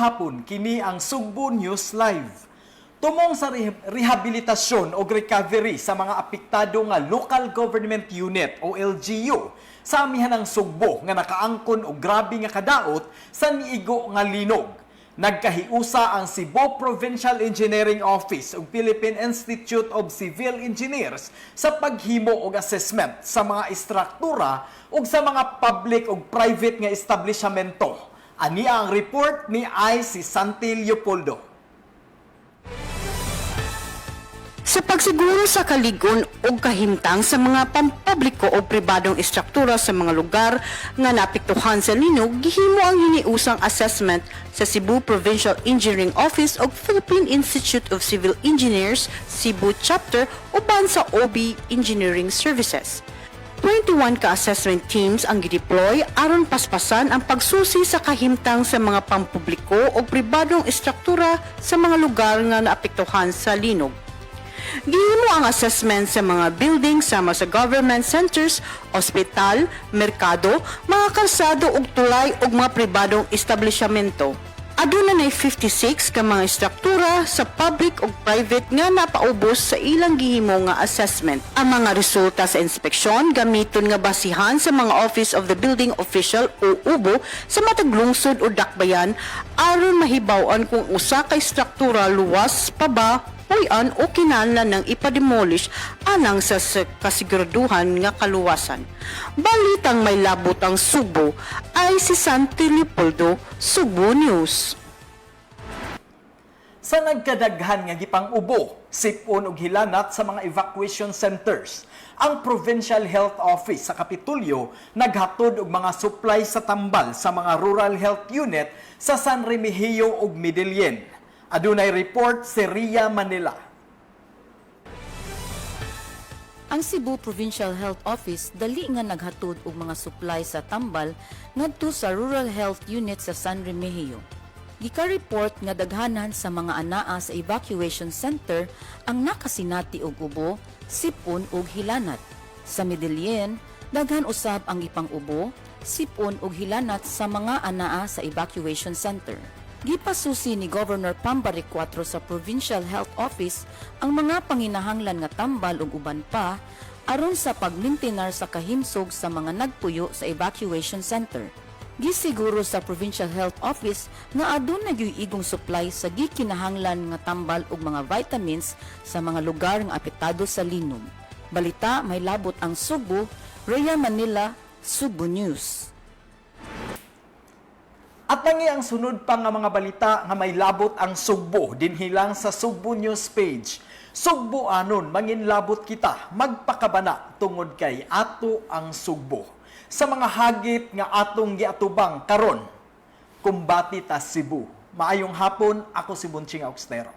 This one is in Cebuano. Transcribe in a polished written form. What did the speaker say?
hapon, kini ang Sugbo News Live. Tumong sa rehabilitasyon o recovery sa mga apektado nga local government unit o LGU sa amihanang Sugbo nga nakaangkon og grabe nga kadaot sa niigo nga linog, nagkahiusa ang Cebu Provincial Engineering Office ug Philippine Institute of Civil Engineers sa paghimo og assessment sa mga istruktura ug sa mga public ug private nga establishmento. Ani ang report ni I.C. Santi Leopoldo. Sa pagsiguro sa kaligon o kahimtang sa mga pampubliko o pribadong istruktura sa mga lugar nga naapektuhan sa linog, gihimo ang hiniusang assessment sa Cebu Provincial Engineering Office ug Philippine Institute of Civil Engineers Cebu Chapter uban sa OB Engineering Services. 21 ka assessment teams ang gideploy aron paspasan ang pagsusi sa kahimtang sa mga pampubliko o pribadong istruktura sa mga lugar nga naapektuhan sa linog. Gihimo ang assessment sa mga building sama sa government centers, ospital, merkado, mga kalsado ug tulay ug mga pribadong establishmento. Aduna nay 56 ka mga istruktura sa public ug private nga napaubos sa ilang gihimo nga assessment. Ang mga resulta sa inspeksyon gamiton nga basihan sa mga Office of the Building Official o UBO sa matag lungsod o dakbayan aron mahibaw-an kung usa ka istruktura luwas pa ba, puy-an o kinahanglan ng ipademolish alang sa kasiguraduhan nga kaluwasan. Balitang may labot ang Sugbo ay si Santi Leopoldo, Sugbo News. Sa nagkadaghan nga gipang-ubo, sipon ug hilanat sa mga evacuation centers, ang Provincial Health Office sa Kapitolyo naghatod og mga supply sa tambal sa mga rural health unit sa San Remigio ug Medellin. Adunay report si Ria Manila. Ang Cebu Provincial Health Office dali nga naghatod og mga supply sa tambal ngadto sa Rural Health Unit sa San Remigio. Gika-report nga daghanan sa mga anaa sa evacuation center ang nakasinati og ubo, sipon ug hilanat. Sa Medellin, daghan usab ang ipang-ubo, sipon ug hilanat sa mga anaa sa evacuation center. Gipasusi ni Governor Pam Baricuatro sa Provincial Health Office ang mga panginahanglan nga tambal ug uban pa aron sa pagmintinar sa kahimsog sa mga nagpuyo sa evacuation center. Gisiguro sa Provincial Health Office nga aduna gyuy igong supply sa gikinahanglan nga tambal ug mga vitamins sa mga lugar nga apektado sa linog. Balita may labot ang Sugbo, Rhea Manila, Sugbo News. At tangi ang sunod pa nga mga balita nga may labot ang Sugbo dinhi lang sa Sugbo News page. Sugbo anon manginlabot kita, magpakabana tungod kay ato ang Sugbo. Sa mga hagit nga atong giatubang karon, kumbati ta, Cebu. Maayong hapon, ako si Bunching Augstero.